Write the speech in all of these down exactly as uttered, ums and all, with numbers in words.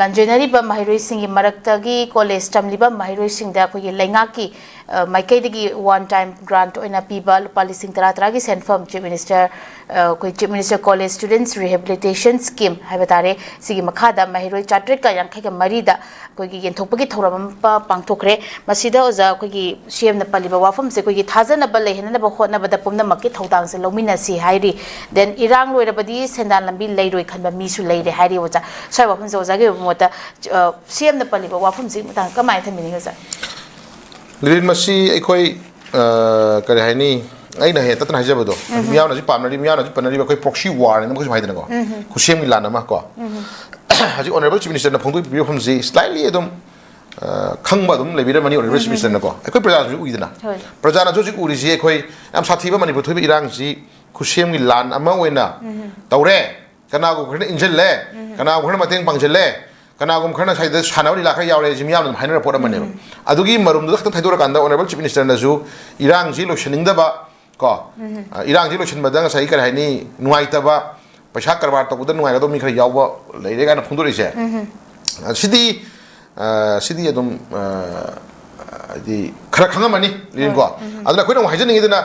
ꯂꯥꯟꯖꯦꯟꯅꯔꯤꯕ ꯃꯍꯩꯔꯣꯏꯁꯤꯡꯒꯤ ꯃꯔꯛꯇꯒꯤ ꯀꯣꯂꯦꯖ ꯇꯝꯂꯤꯕ ꯃꯍꯩꯔꯣꯏꯁꯤꯡꯗ ꯑꯩꯈꯣꯏꯒꯤ ꯂꯩꯉꯥꯛꯀꯤ, ꯑ, ꯃꯥꯏꯀꯩꯗꯒꯤ ꯋꯥꯟ ꯇꯥꯏꯝ ꯒ꯭ꯔꯥꯟꯠ ꯑꯣꯏꯅ ꯄꯤꯕ ꯂꯨꯄꯥ ꯂꯤꯁꯤꯡ ꯇꯔꯥ ꯇꯔꯥꯒꯤ ꯁꯦꯟꯐꯝ ꯆꯤꯐ ꯃꯤꯅꯤꯁꯇꯔ, ꯑ, ꯑꯩꯈꯣꯏ chief minister college students rehabilitation scheme ꯍꯥꯏꯕ ꯇꯥꯔꯦ, ꯁꯤꯒꯤ ꯃꯈꯥꯗ ꯃꯍꯩꯔꯣꯏ ꯆꯥꯇ꯭ꯔꯦꯠꯀ ꯌꯥꯡꯈꯩꯒ ꯃꯔꯤꯗ ꯑꯩꯈꯣꯏꯒꯤ ꯌꯦꯟꯊꯣꯛꯄꯒꯤ ꯊꯧꯔꯝ ꯑꯃ ꯄꯥꯡꯊꯣꯛꯈ꯭ꯔꯦ꯫ ꯃꯁꯤꯗ ꯑꯣꯖꯥ ꯑꯩꯈꯣꯏꯒꯤ ꯁꯤ ꯑꯦꯝꯅ ꯄꯜꯂꯤꯕ ꯋꯥꯐꯝꯁꯦ ꯑꯩꯈꯣꯏꯒꯤ ꯊꯥꯖꯅꯕ ꯂꯩꯍꯟꯅꯕ ꯍꯣꯠꯅꯕꯗ ꯄꯨꯝꯅꯃꯛꯀꯤ ꯊꯧꯗꯥꯡꯁꯦ ꯂꯧꯃꯤꯟꯅꯁꯤ ꯍꯥꯏꯔꯤ꯫ ꯗꯦꯟ ꯏꯔꯥꯡ ꯂꯣꯏꯔꯕꯗꯤ ꯁꯦꯟꯗꯥꯟ ꯂꯝꯕꯤ ꯂꯩꯔꯣꯏ ꯈꯟꯕ ꯃꯤꯁꯨ ꯂꯩꯔꯦ ꯍꯥꯏꯔꯤ ꯑꯣꯖꯥ꯫ ꯁ꯭ꯋꯥꯏ ꯋꯥꯐꯝꯁꯦ ꯑꯣꯖꯥꯒꯤ ꯑꯣꯏꯕ ꯃꯣꯠꯇ, ꯑ, ꯁꯤ ꯑꯦꯝꯅ ꯄꯜꯂꯤꯕ ꯋꯥꯐꯝꯁꯤꯒꯤ ꯃꯇꯥꯡꯗ ꯀꯃꯥꯏꯅ ꯊꯝꯕꯤꯅꯤꯡꯉꯤ ꯑꯣꯖꯥ? ꯂꯤꯔꯤꯟ, ꯃꯁꯤ ꯑꯩꯈꯣꯏ, ꯑ, ꯀꯔꯤ ꯍꯥꯏꯅꯤ, ꯑꯩꯅ ꯍꯦꯛ ꯇꯠꯇꯅ ꯍꯥꯏꯖꯕꯗꯣ, ꯃꯤꯌꯥꯝꯅꯁꯨ ꯄꯥꯝꯅꯔꯤ, ꯃꯤꯌꯥꯝꯅꯁꯨ ꯄꯟꯅꯔꯤꯕ ꯑꯩꯈꯣꯏ ꯄ꯭ꯔꯣꯛꯁꯤ ꯋꯥꯔꯅ ꯑꯃꯈꯣꯏꯁꯨ ꯍꯥꯏꯗꯅꯀꯣ, ꯈꯨꯠꯁꯦꯝꯒꯤ ꯂꯥꯟ ꯑꯃ ꯀꯣ꯫ ꯍꯧꯖꯤꯛ ꯑꯣꯅꯔꯦꯕꯜ ꯆꯤꯐ ꯃꯤꯅꯤꯁꯇꯔꯅ ꯐꯣꯡꯗꯣꯛꯄꯤꯕ ꯋꯥꯐꯝꯁꯤ ꯁ꯭ꯂꯥꯏꯠꯂꯤ ꯑꯗꯨꯝ, ꯑ, ꯈꯪꯕ ꯑꯗꯨꯝ ꯂꯩꯕꯤꯔꯝꯃꯅꯤ ꯑꯣꯅꯔꯦꯕꯜ ꯆꯤꯐ ꯃꯤꯅꯤꯁꯇꯔꯅꯀꯣ꯫ ꯑꯩꯈꯣꯏ ꯄ꯭ꯔꯖꯥꯁꯨ ꯎꯏꯗꯅ, ꯍꯣꯏ꯫ ꯄ꯭ꯔꯖꯥꯅꯁꯨ ꯍꯧꯖꯤꯛ ꯎꯔꯤꯁꯤ ꯑꯩꯈꯣꯏ ꯌꯥꯝ ꯁꯥꯊꯤꯕ ꯃꯅꯤꯄꯨꯔ ꯊꯣꯛꯏꯕ ꯏꯔꯥꯡꯁꯤ ꯈꯨꯠꯁꯦꯝꯒꯤ ꯂꯥꯟ ꯑꯃ ꯑꯣꯏꯅ ꯇꯧꯔꯦ꯫ ꯀꯅꯥꯒꯨꯝꯕ ꯈꯔꯅ ꯏꯟꯁꯤꯜꯂꯦ, ꯀꯅꯥꯒꯨꯝꯕ ꯈꯔꯅ ꯃꯇꯦꯡ ꯄꯥꯡꯁꯤꯜꯂꯦ, ꯀꯅꯥꯒꯨꯝꯕ ꯈꯔꯅ ꯁ꯭ꯋꯥꯏꯗ ꯁꯥꯟꯅꯕ ꯂꯤꯂꯥ ꯈꯔ ꯌꯥꯎꯔꯦ, ꯁꯤ ꯃꯤꯌꯥꯝꯅ ꯑꯗꯨꯝ ꯍꯥꯏꯅꯔ ꯄꯣꯠ ꯑꯃꯅꯦꯕ꯫ ꯑꯗꯨꯒꯤ ꯃꯔꯨꯝꯗꯨꯗ ꯈꯛꯇꯪ ꯊꯩꯗꯣꯔꯀꯥꯟꯗ ꯑꯣꯅꯔꯦꯕꯜ ꯆꯤꯐ ꯃꯤꯅꯤꯁꯇꯔꯅꯁꯨ ꯏꯔꯥꯡꯁꯤ ꯂꯣꯏꯁꯤꯟꯅꯤꯡꯗꯕ ꯀꯣ, ꯑ, ꯏꯔꯥꯡꯁꯤ ꯂꯣꯏꯁꯤꯟꯕꯗ ꯉꯁꯥꯏꯒꯤ ꯀꯔꯤ ꯍꯥꯏꯅꯤ, ꯅꯨꯡꯉꯥꯏꯇꯕ, ꯄꯩꯁꯥ ꯀꯔꯕꯥꯔ ꯇꯧꯕꯗ ꯅꯨꯡꯉꯥꯏꯒꯗꯕ ꯃꯤ ꯈꯔ ꯌꯥꯎꯕ ꯂꯩꯔꯦ ꯀꯥꯏꯅ ꯐꯣꯡꯗꯣꯔꯛꯏꯁꯦ꯫ ꯑ, ꯁꯤꯗꯤ, ꯑ, ꯁꯤꯗꯤ ꯑꯗꯨꯝ, ꯑ, ꯍꯥꯏꯗꯤ ꯈꯔ ꯈꯪꯉꯝꯃꯅꯤ, ꯂꯤꯔꯤꯟꯀꯣ꯫ ꯍꯣꯏ꯫ ꯑꯗꯨꯅ ꯑꯩꯈꯣꯏꯅ ꯑꯃꯨꯛ ꯍꯥꯏꯖꯅꯤꯡꯉꯤꯗꯅ,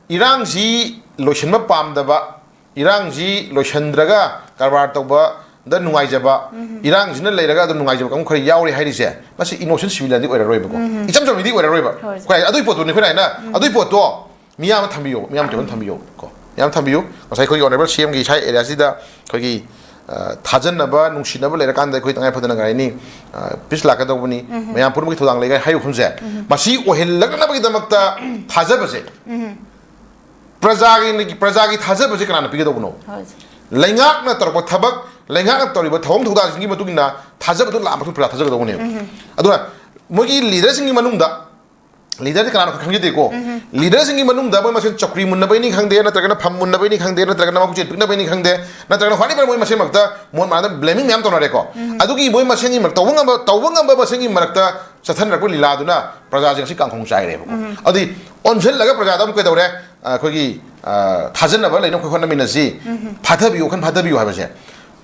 ꯏꯔꯥꯡꯁꯤ ꯂꯣꯏꯁꯤꯟꯕ ꯄꯥꯝꯗꯕ, ꯏꯔꯥꯡꯁꯤ ꯂꯣꯏꯁꯤꯟꯗ꯭ꯔꯒ ꯀꯔꯕꯥꯔ ꯇꯧꯕꯗ ꯅꯨꯡꯉꯥꯏꯖꯕ, ꯏꯔꯥꯡꯁꯤꯅ ꯂꯩꯔꯒ ꯑꯗꯨꯝ ꯅꯨꯡꯉꯥꯏꯖꯕ ꯀꯥꯡꯕꯨ ꯈꯔ ꯌꯥꯎꯔꯤ ꯍꯥꯏꯔꯤꯁꯦ, ꯃꯁꯤ ꯏꯅꯣꯁꯦꯟ ꯁꯤꯚꯤꯂꯤꯌꯟꯗꯤ ꯑꯣꯏꯔꯔꯣꯏꯕꯀꯣ꯫ ꯏꯆꯝ ꯆꯝꯕꯤꯗꯤ ꯑꯣꯏꯔꯔꯣꯏꯕ꯫ ꯍꯣꯏ꯫ ꯑꯩꯈꯣꯏ ꯑꯗꯨꯒꯤ ꯄꯣꯠꯇꯨꯅꯤ ꯑꯩꯈꯣꯏꯅ ꯍꯥꯏꯅ, ꯑꯗꯨꯒꯤ ꯄꯣꯠꯇꯣ ꯃꯤꯌꯥꯝꯅ ꯊꯝꯕꯤꯌꯣ, ꯃꯤꯌꯥꯝ ꯇꯦꯕꯜ ꯊꯝꯕꯤꯌꯣ ꯀꯣ, ꯃꯤꯌꯥꯝ ꯊꯝꯕꯤꯌꯨ꯫ ꯉꯁꯥꯏ ꯑꯩꯈꯣꯏꯒꯤ ꯑꯣꯅꯔꯦꯕꯜ ꯁꯤ ꯑꯦꯝꯒꯤ ꯏꯁꯥ ꯑꯦꯔꯤꯌꯥꯁꯤꯗ ꯑꯩꯈꯣꯏꯒꯤ, ꯑ, ꯊꯥꯖꯅꯕ, ꯅꯨꯡꯁꯤꯅꯕ ꯂꯩꯔꯀꯥꯟꯗ ꯑꯩꯈꯣꯏ ꯇꯉꯥꯏ ꯐꯗꯅ ꯀꯔꯤ ꯍꯥꯏꯅꯤ, ꯑ, ꯄꯤꯁ ꯂꯥꯛꯀꯗꯧꯕꯅꯤ, ꯃꯌꯥꯝ ꯄꯨꯝꯅꯃꯛꯀꯤ ꯊꯧꯗꯥꯡ ꯂꯩꯒ ꯍꯥꯏꯕ ꯋꯥꯐꯝꯁꯦ, ꯃꯁꯤ ꯑꯣꯏꯍꯜꯂꯛꯅꯕꯒꯤꯗꯃꯛꯇ ꯊꯥꯖꯕꯁꯦ, ꯄ꯭ꯔꯖꯥꯒꯤ, ꯄ꯭ꯔꯖꯥꯒꯤ ꯊꯥꯖꯕꯁꯦ ꯀꯅꯥꯅ ꯄꯤꯒꯗꯧꯕꯅꯣ? ꯍꯣꯏ꯫ ꯂꯩꯉꯥꯛꯅ ꯇꯧꯔꯛꯄ ꯊꯕꯛ, ꯂꯩꯉꯥꯛꯅ ꯇꯧꯔꯤꯕ ꯊꯧꯑꯣꯡ ꯊꯧꯗꯥꯡꯁꯤꯡꯒꯤ ꯃꯇꯨꯡ ꯏꯟꯅ ꯊꯥꯖꯕꯗꯨ ꯂꯥꯛꯑ ꯃꯇꯨꯡ ꯄ꯭ꯔꯖꯥ ꯊꯥꯖꯒꯗꯧꯕꯅꯦꯕ꯫ ꯑꯗꯨꯅ ꯃꯣꯏꯒꯤ ꯂꯤꯗꯔꯁꯤꯡꯒꯤ ꯃꯅꯨꯡꯗ, ꯂꯤꯗꯔꯗꯤ ꯀꯅꯥꯅꯣ ꯈꯪꯖꯗꯦꯀꯣ, ꯂꯤꯗꯔꯁꯤꯡꯒꯤ ꯃꯅꯨꯡꯗ ꯃꯣꯏ ꯃꯁꯦꯟ ꯆꯧꯀ꯭ꯔꯤ ꯃꯨꯟꯅꯕꯩꯅꯤ ꯈꯪꯗꯦ, ꯅꯠꯇ꯭ꯔꯒꯅ ꯐꯝ ꯃꯨꯟꯅꯕꯩꯅꯤ ꯈꯪꯗꯦ, ꯅꯠꯇ꯭ꯔꯒꯅ ꯃꯕꯨꯛꯆꯦꯜ ꯄꯤꯛꯅꯕꯩꯅꯤ ꯈꯪꯗꯦ, ꯅꯠꯇ꯭ꯔꯒꯅ whatever ꯃꯣꯏ ꯃꯁꯦꯟꯃꯛꯇ ꯃꯣꯠ ꯃꯥꯟꯅꯗ ꯕ꯭ꯂꯦꯃꯤꯡ ꯃꯌꯥꯝ ꯇꯧꯅꯔꯦꯀꯣ꯫ ꯑꯗꯨꯒꯤ ꯃꯣꯏ ꯃꯁꯦꯟꯒꯤ ꯃꯔꯛ-, ꯇꯧꯕ ꯉꯝꯕ, ꯇꯧꯕ ꯉꯝꯕ ꯃꯁꯦꯟꯒꯤ ꯃꯔꯛꯇ ꯆꯠꯊꯅꯔꯛꯄ ꯂꯤꯂꯥꯗꯨꯅ ꯄ꯭ꯔꯖꯥꯁꯤꯡ ꯑꯁꯤ ꯀꯥꯡꯈꯣꯡ ꯆꯥꯏꯔꯦꯕꯀꯣ꯫ ꯑꯗꯨꯗꯤ ꯑꯣꯟꯁꯤꯜꯂꯒ ꯄ꯭ꯔꯖꯥꯗ ꯑꯃꯨꯛ ꯀꯩꯗꯧꯔꯦ? ꯑ, ꯑꯩꯈꯣꯏꯒꯤ, ꯑ, ꯊꯥꯖꯅꯕ ꯂꯩꯅꯕ ꯑꯩꯈꯣꯏ ꯍꯣꯠꯅꯃꯤꯟꯅꯁꯤ, ꯐꯥꯊꯕꯤꯌꯨ, ꯋꯥꯈꯜ ꯐꯥꯊꯕꯤꯌꯨ ꯍꯥꯏꯕꯁꯦ꯫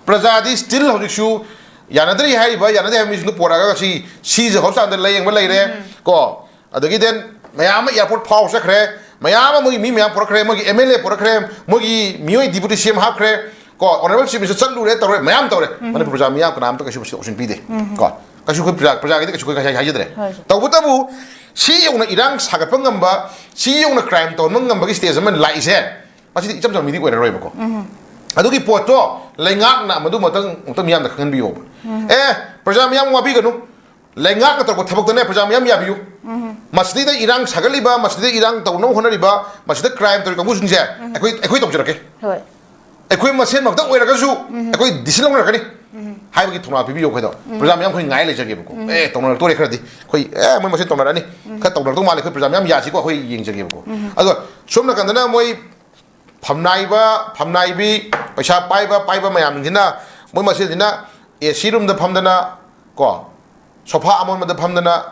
ꯄ꯭ꯔꯖꯥꯗꯤ still ꯍꯧꯖꯤꯛꯁꯨ ꯌꯥꯅꯗ꯭ꯔꯤ ꯍꯥꯏꯔꯤꯕ, ꯌꯥꯅꯗꯦ ꯍꯥꯏꯕ ꯃꯤꯁꯤꯡꯗꯨ ꯄꯨꯔꯛꯑꯒ ꯁꯤ ꯁꯤꯁꯦ ꯍꯣꯁꯄꯤꯇꯥꯜꯗ ꯂꯥꯌꯦꯡꯕ ꯂꯩꯔꯦ꯫ ꯀꯣ, ꯑꯗꯒꯤ then ꯃꯌꯥꯝ ꯑꯃ ꯑꯦꯌꯥꯔꯄꯣꯔꯠ ꯐꯥꯎ ꯆꯠꯈ꯭ꯔꯦ, ꯃꯌꯥꯝ ꯑꯃ ꯃꯣꯏꯒꯤ ꯃꯤ ꯃꯌꯥꯝ ꯄꯨꯔꯛꯈ꯭ꯔꯦ, ꯃꯣꯏꯒꯤ ꯑꯦꯝ ꯑꯦꯜ ꯑꯦ ꯄꯨꯔꯛꯈ꯭ꯔꯦ, ꯃꯣꯏꯒꯤ ꯃꯤꯑꯣꯏ ꯗꯤꯄꯨꯇꯤ ꯁꯤ ꯑꯦꯝ ꯍꯥꯞꯈ꯭ꯔꯦ꯫ ꯀꯣ, ꯑꯣꯅꯔꯦꯕꯜ ꯆꯤꯐ ꯃꯤꯅꯤꯁꯇꯔ ꯆꯠꯂꯨꯔꯦ, ꯇꯧꯔꯦ, ꯃꯌꯥꯝ ꯇꯧꯔꯦ꯫ ꯃꯅꯤꯄꯨꯔ ꯄ꯭ꯔꯖꯥ ꯃꯤꯌꯥꯝ ꯀꯅꯥꯝꯇ ꯀꯩꯁꯨ ꯑꯣꯞꯁꯟ ꯄꯤꯗꯦ꯫ ꯀꯣ, ꯀꯩꯁꯨ ꯑꯩꯈꯣꯏ ꯄ꯭ꯔꯖꯥ, ꯄ꯭ꯔꯖꯥꯒꯤꯗꯤ ꯀꯩꯁꯨ ꯑꯩꯈꯣꯏ ꯍꯥꯏ-, ꯍꯥꯏꯖꯗ꯭ꯔꯦ꯫ ꯍꯣꯏ꯫ ꯇꯧꯕꯇꯕꯨ ꯁꯤ ꯌꯧꯅ ꯏꯔꯥꯡ ꯁꯥꯒꯠꯄ ꯉꯝꯕ, ꯁꯤ ꯌꯧꯅ ꯀ꯭ꯔꯥꯏꯝ ꯇꯧꯍꯟꯕ ꯉꯝꯕꯒꯤ ꯁ꯭ꯇꯦꯖ ꯑꯃ ꯂꯥꯛꯏꯁꯦ, ꯃꯁꯤꯗꯤ ꯏꯆꯝ ꯆꯝꯕ ꯃꯤꯗꯤ ꯑꯣꯏꯔꯔꯣꯏꯕꯀꯣ꯫ ꯑꯗꯨꯒꯤ ꯄꯣꯠꯇꯣ ꯂꯩꯉꯥꯛꯅ ꯃꯗꯨ ꯃꯇꯪ ꯑꯃꯨꯛꯇ ꯃꯤꯌꯥꯝꯗ ꯈꯪꯍꯟꯕꯤꯌꯣꯕ꯫ ꯑꯦ, ꯄ꯭ꯔꯖꯥ ꯃꯤꯌꯥꯝ ꯋꯥꯕꯤꯒꯅꯨ, ꯂꯩꯉꯥꯛꯅ ꯇꯧꯔꯛꯄ ꯊꯕꯛꯇꯅꯦ ꯄ꯭ꯔꯖꯥ ꯃꯤꯌꯥꯝ ꯌꯥꯕꯤꯌꯨ꯫ ꯃꯁꯤꯗ ꯏꯔꯥꯡ ꯁꯥꯒꯠꯂꯤꯕ, ꯃꯁꯤꯗ ꯏꯔꯥꯡ ꯇꯧꯅꯕ ꯍꯣꯠꯅꯔꯤꯕ, ꯃꯁꯤꯗ ꯀ꯭ꯔꯥꯏꯝ ꯇꯧꯔꯤ ꯀꯥꯡꯕꯨꯁꯤꯡꯁꯦ ꯑꯩꯈꯣꯏ, ꯑꯩꯈꯣꯏ ꯇꯧꯖꯔꯛꯀꯦ꯫ ꯍꯣꯏ꯫ ꯑꯩꯈꯣꯏ ꯃꯁꯦꯟꯃꯛꯇ ꯑꯣꯏꯔꯒꯁꯨ ꯑꯩꯈꯣꯏ ꯗꯤꯁꯤꯖꯟ ꯂꯧꯅꯔꯛꯀꯅꯤ ꯍꯥꯏꯕꯒꯤ ꯊꯧꯅꯥ ꯄꯤꯕꯤꯌꯨ ꯑꯩꯈꯣꯏꯗ꯫ ꯄ꯭ꯔꯖꯥ ꯃꯌꯥꯝ ꯑꯩꯈꯣꯏ ꯉꯥꯏ ꯂꯩꯖꯒꯦꯕꯀꯣ꯫ ꯑꯦ, ꯇꯧꯅꯔꯛꯇꯣꯔꯦ ꯈꯔꯗꯤ꯫ ꯑꯩꯈꯣꯏ, ꯑꯦ, ꯃꯣꯏ ꯃꯁꯦꯟ ꯇꯧꯅꯔꯛꯑꯅꯤ꯫ ꯈꯔ ꯇꯧꯅꯔꯛꯇꯧ ꯃꯥꯜꯂꯦ, ꯑꯩꯈꯣꯏ ꯄ꯭ꯔꯖꯥ ꯃꯌꯥꯝ ꯌꯥꯁꯤꯀꯣ, ꯑꯩꯈꯣꯏ ꯌꯦꯡꯖꯒꯦꯕꯀꯣ꯫ ꯑꯗꯣ ꯁꯣꯝ ꯅꯥꯀꯟꯗꯅ ꯃꯣꯏ ꯐꯝꯅꯥꯏꯕ, ꯐꯝꯅꯥꯏꯕꯤ, ꯄꯩꯁꯥ ꯄꯥꯏꯕ, ꯄꯥꯏꯕ ꯃꯌꯥꯝꯁꯤꯅ ꯃꯣꯏ ꯃꯁꯦꯟꯁꯤꯅ ꯑꯦ ꯁꯤ ꯔꯨꯝꯗ ꯐꯝꯗꯅ ꯀꯣ, ꯁꯣꯐꯥ ꯑꯃꯟꯕꯗ ꯐꯝꯗꯅ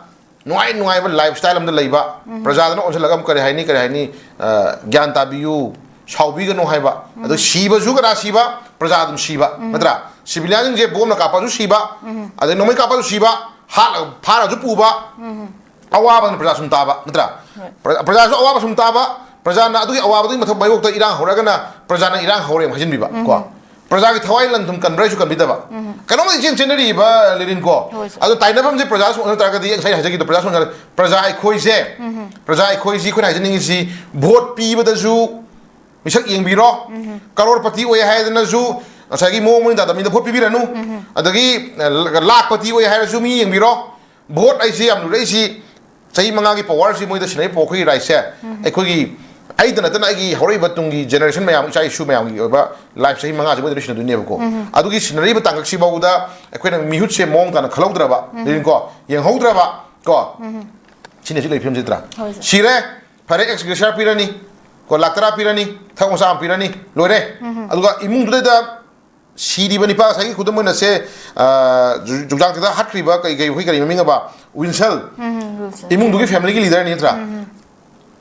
ꯅꯨꯡꯉꯥꯏ ꯅꯨꯡꯉꯥꯏꯕ ꯂꯥꯏꯐ ꯁ꯭ꯇꯥꯏꯜ ꯑꯃꯗ ꯂꯩꯕ, ꯄ꯭ꯔꯖꯥꯗꯅ ꯑꯣꯟꯁꯤꯜꯂꯒ ꯑꯃꯨꯛ ꯀꯔꯤ ꯍꯥꯏꯅꯤ, ꯀꯔꯤ ꯍꯥꯏꯅꯤ, ꯑ, ꯒ꯭ꯌꯥꯟ ꯇꯥꯕꯤꯌꯨ, ꯁꯥꯎꯕꯤꯒꯅꯨ ꯍꯥꯏꯕ꯫ ꯑꯗꯣ ꯁꯤꯕꯁꯨ ꯀꯅꯥ ꯁꯤꯕ? ꯄ꯭ꯔꯖꯥ ꯑꯗꯨꯝ ꯁꯤꯕ, ꯅꯠꯇ꯭ꯔꯥ? ꯁꯤꯚꯤꯂꯤꯌꯥꯟꯁꯤꯡꯁꯦ ꯕꯣꯝꯅ ꯀꯥꯞꯄꯁꯨ ꯁꯤꯕ, ꯑꯗꯩ ꯅꯣꯡꯃꯩ ꯀꯥꯞꯄꯁꯨ ꯁꯤꯕ, ꯍꯥꯠꯂꯒ ꯐꯥꯔꯁꯨ ꯄꯨꯕ, ꯑꯋꯥꯕꯅ ꯄ꯭ꯔꯖꯥ ꯁꯨꯝ ꯇꯥꯕ, ꯅꯠꯇ꯭ꯔꯥ? ꯍꯣꯏ꯫ ꯄ꯭ꯔ-, ꯄ꯭ꯔꯖꯥꯁꯨ ꯑꯋꯥꯕ ꯁꯨꯝ ꯇꯥꯕ, ꯄ꯭ꯔꯖꯥꯅ ꯑꯗꯨꯒꯤ ꯑꯋꯥꯕꯗꯨꯒꯤ ꯃꯊꯛ ꯃꯥꯌꯣꯛꯇ ꯏꯔꯥꯡ ꯍꯧꯔꯛꯑꯒꯅ ꯄ꯭ꯔꯖꯥꯅ ꯏꯔꯥꯡ ꯍꯧꯔꯦ ꯑꯃꯨꯛ ꯍꯥꯏꯖꯤꯟꯕꯤꯕ, ꯀꯣ? ꯄ꯭ꯔꯖꯥꯒꯤ ꯊꯋꯥꯏ ꯂꯟ ꯊꯨꯝ ꯀꯟꯕ꯭ꯔꯥ ꯍꯥꯏꯁꯨ ꯀꯟꯕꯤꯗꯕ꯫ ꯀꯩꯅꯣꯝꯃꯗꯤ ꯏꯆꯦꯟ ꯆꯦꯟꯅꯔꯤꯕ, ꯂꯦꯅꯤꯟ, ꯀꯣ? ꯍꯣꯏ, ꯁꯥꯔ꯫ ꯑꯗꯣ ꯇꯥꯏꯅꯐꯝꯁꯦ ꯄ꯭ꯔꯖꯥ ꯁꯨꯝ ꯑꯣꯏꯅ ꯇꯥꯔꯒꯗꯤ ꯉꯁꯥꯏ ꯍꯥꯏꯖꯈꯤꯕꯗꯣ ꯄ꯭ꯔꯖꯥ ꯁꯨꯝ ꯑꯣꯏꯅ ꯇꯥꯔꯒꯗꯤ ꯄ꯭ꯔꯖꯥ ꯑꯩꯈꯣꯏꯁꯦ, ꯄ꯭ꯔꯖꯥ ꯑꯩꯈꯣꯏꯁꯤ ꯑꯩꯈꯣꯏꯅ ꯍꯥꯏꯖꯅꯤꯡꯉꯤꯁꯤ ꯚꯣꯠ ꯄꯤꯕꯗꯁꯨ ꯃꯤꯁꯛ ꯌꯦꯡꯕꯤꯔꯣ꯫ ꯀꯔꯣꯔꯄꯇꯤ ꯑꯣꯏ ꯍꯥꯏꯗꯅꯁꯨ ꯉꯁꯥꯏꯒꯤ ꯃꯑꯣꯡ ꯃꯔꯤꯟ ꯇꯥꯗꯕ ꯃꯤꯗ ꯚꯣꯠ ꯄꯤꯕꯤꯔꯅꯨ꯫ ꯑꯗꯒꯤ, ꯑ, ꯂꯥꯛꯄꯇꯤ ꯑꯣꯏ ꯍꯥꯏꯔꯁꯨ ꯃꯤ ꯌꯦꯡꯕꯤꯔꯣ꯫ ꯚꯣꯠ ꯑꯩꯁꯤ ꯌꯥꯝ ꯂꯨꯔꯛꯏꯁꯤ ꯆꯍꯤ ꯃꯉꯥꯒꯤ ꯄꯋꯥꯔꯁꯤ ꯃꯣꯏꯗ ꯁꯤꯟꯅꯔꯤꯕ ꯑꯩꯈꯣꯏꯒꯤ ꯔꯥꯏꯠꯁꯦ, ꯑꯩꯈꯣꯏꯒꯤ, ꯑꯩꯗ ꯅꯠꯇꯅ ꯑꯩꯒꯤ ꯍꯧꯔꯛꯏꯕ ꯇꯨꯡꯒꯤ ꯖꯦꯅꯦꯔꯦꯁꯟ ꯃꯌꯥꯝ, ꯏꯆꯥ ꯏꯁꯨ ꯃꯌꯥꯝꯒꯤ ꯑꯣꯏꯕ ꯂꯥꯏꯐ ꯆꯍꯤ ꯃꯉꯥꯁꯤ ꯃꯣꯏꯗ ꯂꯣꯏꯁꯤꯟꯅꯗꯣꯏꯅꯦꯕꯀꯣ꯫ ꯑꯗꯨꯒꯤ ꯁꯤꯟꯅꯔꯤꯕ ꯇꯥꯡꯀꯛꯁꯤꯐꯥꯎꯗ ꯑꯩꯈꯣꯏꯅ ꯃꯤꯍꯨꯠꯁꯦ ꯃꯑꯣꯡ ꯇꯥꯅ ꯈꯜꯍꯧꯗ꯭ꯔꯕ, ꯂꯦꯅꯤꯟ, ꯀꯣ, ꯌꯦꯡꯍꯧꯗ꯭ꯔꯕ, ꯀꯣ, ꯁꯤꯅꯤ ꯍꯧꯖꯤꯛ ꯂꯩꯔꯤꯕ ꯐꯤꯕꯝꯁꯤ ꯅꯠꯇ꯭ꯔꯥ? ꯍꯣꯏ, ꯁꯥꯔ꯫ ꯁꯤꯔꯦ, ꯐꯔꯦ, ꯑꯦꯛꯁ ꯒ꯭ꯔꯦꯁꯤꯌꯥ ꯄꯤꯔꯅꯤ, ꯀꯣ, ꯂꯥꯛ ꯇꯔꯥ ꯄꯤꯔꯅꯤ, ꯊꯕꯛ ꯃꯆꯥ ꯑꯃ ꯄꯤꯔꯅꯤ, ꯂꯣꯏꯔꯦ꯫ ꯑꯗꯨꯒ ꯏꯃꯨꯡꯗꯨꯗꯩꯗ ꯁꯤꯔꯤꯕ ꯅꯤꯄꯥ, ꯉꯁꯥꯏꯒꯤ ꯈꯨꯗꯝ ꯑꯣꯏꯅ ꯁꯦ, ꯑ, ꯖꯨ-, ꯆꯨꯝꯆꯥꯡꯊꯦꯛꯇ ꯍꯥꯠꯈ꯭ꯔꯤꯕ ꯀꯩ, ꯀꯩ, ꯑꯩꯈꯣꯏ ꯀꯔꯤ ꯃꯃꯤꯡ ꯑꯕ? ꯋꯤꯟꯁꯜ꯫ ꯎꯝ, ꯋꯤꯜꯁꯟ꯫ ꯏꯃꯨꯡꯗꯨꯒꯤ ꯐꯦꯃꯤꯂꯤꯒꯤ ꯂꯤꯗꯔꯅꯤ ꯅꯠꯇ꯭ꯔꯥ?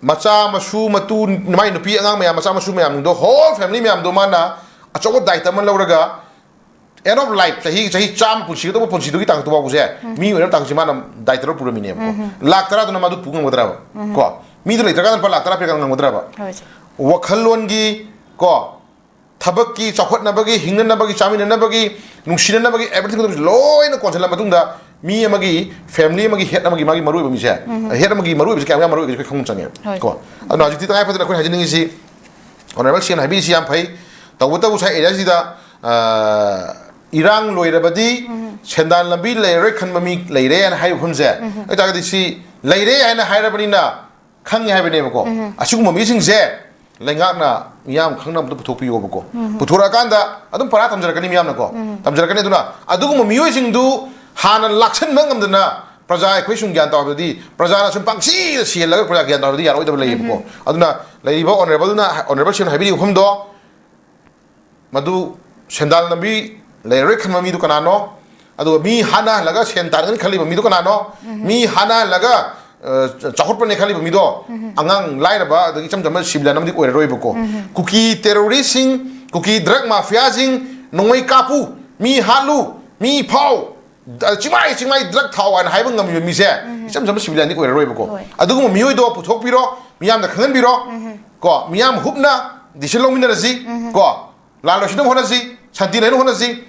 ꯃꯆꯥ ꯃꯁꯨ ꯃꯇꯨ, ꯃꯥꯏ ꯅꯨꯄꯤ ꯑꯉꯥꯡ ꯃꯌꯥꯝ, ꯃꯆꯥ ꯃꯁꯨ ꯃꯌꯥꯝꯗꯣ, ꯍꯣꯜ ꯐꯦꯃꯤꯂꯤ ꯃꯌꯥꯝꯗꯣ ꯃꯥꯅ ꯑꯆꯧꯕ ꯗꯥꯏꯇ ꯑꯃ ꯂꯧꯔꯒ End of life, ꯆꯍꯤ ꯆꯍꯤ ꯆꯥꯝꯃ ꯄꯨꯟꯁꯤꯒꯗꯧꯕ ꯄꯨꯟꯁꯤꯗꯨꯒꯤ ꯇꯥꯡꯀꯛꯇꯨ ꯐꯥꯎꯕꯁꯦ ꯃꯤ ꯑꯣꯏꯅꯕ ꯇꯥꯡꯀꯛꯁꯦ ꯃꯥꯅ ꯗꯥꯏꯇ ꯂꯧꯔ ꯄꯨꯔꯝꯃꯤꯅꯦꯕꯀꯣ꯫ ꯂꯥꯛ ꯇꯔꯥꯗꯨꯅ ꯃꯥꯗꯨ ꯄꯨ ꯉꯝꯒꯗ꯭ꯔꯕ? ꯀꯣ, ꯃꯤꯗꯨ ꯂꯩꯇ꯭ꯔꯀꯥꯟꯗ ꯂꯨꯄꯥ ꯂꯥꯛ ꯇꯔꯥ ꯄꯤꯔꯀꯥꯟꯗ ꯉꯝꯒꯗ꯭ꯔꯕ? ꯍꯣꯏ, ꯁꯦ꯫ ꯋꯥꯈꯜꯂꯣꯟꯒꯤ, ꯀꯣ, ꯊꯕꯛꯀꯤ, ꯆꯥꯎꯈꯠꯅꯕꯒꯤ, ꯍꯤꯡꯅꯅꯕꯒꯤ, ꯆꯥꯃꯤꯟꯅꯅꯕꯒꯤ, ꯅꯨꯡꯁꯤꯅꯅꯕꯒꯤ, everything ꯂꯣꯏꯅ ꯀꯣꯟꯁꯤꯜꯂ ꯃꯇꯨꯡꯗ ꯃꯤ ꯑꯃꯒꯤ, family ꯑꯃꯒꯤ head ꯑꯃꯒꯤ ꯃꯥꯒꯤ ꯃꯔꯨꯑꯣꯏꯕ ꯃꯤꯁꯦ, head ꯑꯃꯒꯤ ꯃꯔꯨꯑꯣꯏꯕꯁꯦ ꯀꯌꯥꯝ ꯌꯥꯝ ꯃꯔꯨꯑꯣꯏꯕꯁꯦ ꯑꯩꯈꯣꯏ ꯈꯪꯕ ꯆꯪꯉꯦꯕ꯫ ꯍꯣꯏ꯫ ꯀꯣ, ꯑꯗꯨꯅ ꯍꯧꯖꯤꯛꯇꯤ ꯇꯉꯥꯏ ꯐꯗꯅ ꯑꯩꯈꯣꯏ ꯍꯥꯏꯖꯅꯤꯡꯉꯤꯁꯤ, Honourable ꯁꯤ ꯑꯦꯝꯅ ꯍꯥꯏꯕꯤꯔꯤꯁꯤ ꯌꯥꯝ ꯐꯩ꯫ ꯇꯧꯕꯇꯕꯨ ꯉꯁꯥꯏ area ꯁꯤꯗ, ꯑ, ꯏꯔꯥꯡ ꯂꯣꯏꯔꯕꯗꯤ ꯁꯦꯟꯗꯥꯟ ꯂꯝꯕꯤ ꯂꯩꯔꯔꯣꯏ ꯈꯟꯕ ꯃꯤ ꯂꯩꯔꯦ ꯍꯥꯏꯅ ꯍꯥꯏꯕ ꯃꯐꯝꯁꯦ, ꯑꯗꯨ ꯑꯣꯏꯇꯥꯔꯒꯗꯤ ꯁꯤ ꯂꯩꯔꯦ ꯍꯥꯏꯅ ꯍꯥꯏꯔꯕꯅꯤꯅ ꯈꯪꯉꯦ ꯍꯥꯏꯕꯅꯦꯕꯀꯣ꯫ ꯑꯁꯤꯒꯨꯝꯕ ꯃꯤꯁꯤꯡꯁꯦ ꯂꯩꯉꯥꯛꯅ ꯃꯤꯌꯥꯝ ꯈꯪꯅꯕꯗ ꯄꯨꯊꯣꯛꯄꯤꯌꯣꯕꯀꯣ꯫ ꯄꯨꯊꯣꯔꯛꯑꯀꯥꯟꯗ ꯑꯗꯨꯝ ꯄꯔꯥ ꯇꯝꯖꯔꯛꯀꯅꯤ ꯃꯤꯌꯥꯝꯅꯀꯣ꯫ ꯇꯝꯖꯔꯛꯀꯅꯤ꯫ ꯑꯗꯨꯅ ꯑꯗꯨꯒꯨꯝꯕ ꯃꯤꯑꯣꯏꯁꯤꯡꯗꯨ ꯍꯥꯟꯅ ꯂꯥꯛꯁꯟꯕ ꯉꯝꯗꯅ ꯄ꯭ꯔꯖꯥ ꯑꯩꯈꯣꯏ ꯁꯨꯝ ꯒ꯭ꯌꯥꯟ ꯇꯥꯍꯧꯗ꯭ꯔꯗꯤ, ꯄ꯭ꯔꯖꯥꯅ ꯁꯨꯝ ꯄꯪꯁꯤꯗ ꯁꯤꯍꯜꯂꯒ ꯄ꯭ꯔꯖꯥ ꯒ꯭ꯌꯥꯟ ꯇꯥꯍꯧꯗ꯭ꯔꯗꯤ ꯌꯥꯔꯣꯏꯗꯕ ꯂꯩꯌꯦꯕꯀꯣ꯫ ꯑꯗꯨꯅ ꯂꯩꯔꯤꯕ Honourable ꯅ, Honourable ꯁꯤ ꯑꯦꯝꯅ ꯍꯥꯏꯕꯤꯔꯤꯕ ꯃꯐꯝꯗꯣ, ꯃꯗꯨ ꯁꯦꯟꯗꯥꯟ ꯂꯝꯕꯤ ꯂꯩꯔꯔꯣꯏ ꯈꯟꯕ ꯃꯤꯗꯨ ꯀꯅꯥꯅꯣ? ꯑꯗꯨꯒ ꯃꯤ ꯍꯥꯠꯅꯍꯜꯂꯒ ꯁꯦꯟ ꯇꯥꯟꯒꯅꯤ ꯈꯜꯂꯤꯕ ꯃꯤꯗꯨ ꯀꯅꯥꯅꯣ? ꯃꯤ ꯍꯥꯠꯅꯍꯜꯂꯒ, ꯑ, ꯆꯥꯎꯈꯠꯄꯅꯦ ꯈꯜꯂꯤꯕ ꯃꯤꯗꯣ ꯑꯉꯥꯡ ꯂꯥꯏꯔꯕ ꯑꯗꯒꯤ ꯏꯆꯝ ꯆꯝꯕ civilian ꯑꯃꯗꯤ ꯑꯣꯏꯔꯔꯣꯏꯕꯀꯣ꯫ ꯀꯨꯀꯤ terrorist ꯁꯤꯡ, ꯀꯨꯀꯤ drug mafia ꯁꯤꯡ, ꯅꯣꯡꯃꯩ ꯀꯥꯞꯄꯨ, ꯃꯤ ꯍꯥꯠꯂꯨ, ꯃꯤ ꯐꯥꯎ, ꯆꯤꯡꯃꯥꯏ ꯆꯤꯡꯃꯥꯏ drug ꯊꯥꯎ ꯍꯥꯏꯅ ꯍꯥꯏꯕ ꯉꯝꯃꯤꯕ ꯃꯤꯁꯦ ꯏꯆꯝ ꯆꯝꯕ civilian ꯗꯤ ꯑꯣꯏꯔꯔꯣꯏꯕꯀꯣ꯫ ꯍꯣꯏ꯫ ꯑꯗꯨꯒꯨꯝꯕ ꯃꯤꯑꯣꯏꯗꯣ ꯄꯨꯊꯣꯛꯄꯤꯔꯣ, ꯃꯤꯌꯥꯝꯅ ꯈꯪꯍꯟꯕꯤꯔꯣ꯫ ꯀꯣ, ꯃꯤꯌꯥꯝ ꯍꯨꯞꯅ decision ꯂꯧꯃꯤꯟꯅꯔꯁꯤ꯫ ꯀꯣ, ꯂꯥꯟ ꯂꯣꯏꯁꯤꯟꯅꯕ ꯍꯣꯠꯅꯁꯤ, ꯁꯥꯟꯇꯤ ꯂꯩꯅꯕ ꯍꯣꯠꯅꯁꯤ꯫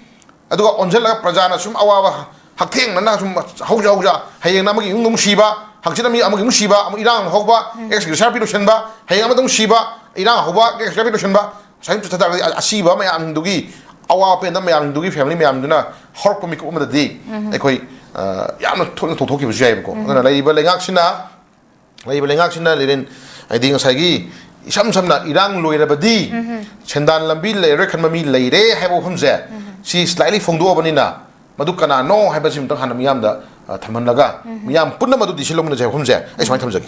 ꯑꯗꯨꯒ ꯑꯣꯟꯁꯤꯜꯂꯒ ꯄ꯭ꯔꯖꯥꯅ ꯁꯨꯝ ꯑꯋꯥꯕ ꯍꯛꯊꯦꯡꯅꯅ ꯁꯨꯝ ꯍꯧꯖ ꯍꯧꯖ, ꯍꯌꯦꯡꯅ ꯑꯃꯒꯤ ꯏꯃꯨꯡꯗ ꯑꯃꯨꯛ ꯁꯤꯕ, ꯍꯪꯆꯤꯠ ꯑꯃꯒꯤ, ꯑꯃꯒꯤ ꯑꯃꯨꯛ ꯁꯤꯕ, ꯑꯃꯨꯛ ꯏꯔꯥꯡ ꯑꯃꯨꯛ ꯍꯧꯕ, ex gratia ꯄꯤ ꯂꯣꯏꯁꯤꯟꯕ, ꯍꯌꯦꯡ ꯑꯃꯗ ꯑꯃꯨꯛ ꯁꯤꯕ, ꯏꯔꯥꯡ ꯍꯧꯕ, ex gratia ꯄꯤ ꯂꯣꯏꯁꯤꯟꯕ, ꯁꯨꯃꯥꯏꯅ ꯆꯠꯊ ꯇꯥꯔꯒꯗꯤ ꯑ-, ꯑꯁꯤꯕ ꯃꯌꯥꯝꯗꯨꯒꯤ, ꯑꯋꯥ ꯄꯦꯟꯗꯕ ꯃꯌꯥꯝꯗꯨꯒꯤ family ꯃꯌꯥꯝꯗꯨꯅ ꯍꯧꯔꯛꯄ ꯃꯤꯀꯨꯞ ꯑꯃꯗꯗꯤ ꯑꯩꯈꯣꯏ, ꯑ, ꯌꯥꯝꯅ ꯊꯣꯛꯅ ꯊꯣꯛꯊꯣꯛꯈꯤꯕꯁꯨ ꯌꯥꯏꯕꯀꯣ꯫ ꯑꯗꯨꯅ ꯂꯩꯔꯤꯕ ꯂꯩꯉꯥꯛꯁꯤꯅ, ꯂꯩꯔꯤꯕ ꯂꯩꯉꯥꯛꯁꯤꯅ ꯂꯩꯔꯦꯟ, ꯍꯥꯏꯗꯤ ꯉꯁꯥꯏꯒꯤ ꯏꯁꯝ ꯁꯝꯅ ꯏꯔꯥꯡ ꯂꯣꯏꯔꯕꯗꯤ ꯁꯦꯟꯗꯥꯟ ꯂꯝꯕꯤ ꯂꯩꯔꯔꯣꯏ ꯈꯟꯕ ꯃꯤ ꯂꯩꯔꯦ ꯍꯥꯏꯕ ꯋꯥꯐꯝꯁꯦ, ꯁꯤ slightly ꯐꯣꯡꯗꯣꯛꯑꯕꯅꯤꯅ ꯃꯗꯨ ꯀꯅꯥꯅꯣ ꯍꯥꯏꯕꯁꯤ ꯑꯃꯨꯛꯇꯪ ꯍꯥꯟꯅ ꯃꯤꯌꯥꯝꯗ, ꯑ, ꯊꯝꯍꯜꯂꯒ ꯃꯤꯌꯥꯝ ꯄꯨꯝꯅꯃꯛ ꯑꯗꯨ decision ꯂꯧꯃꯤꯟꯅꯁꯦ ꯍꯥꯏꯕ ꯋꯥꯐꯝꯁꯦ ꯑꯩ ꯁꯨꯃꯥꯏꯅ ꯊꯝꯖꯒꯦ꯫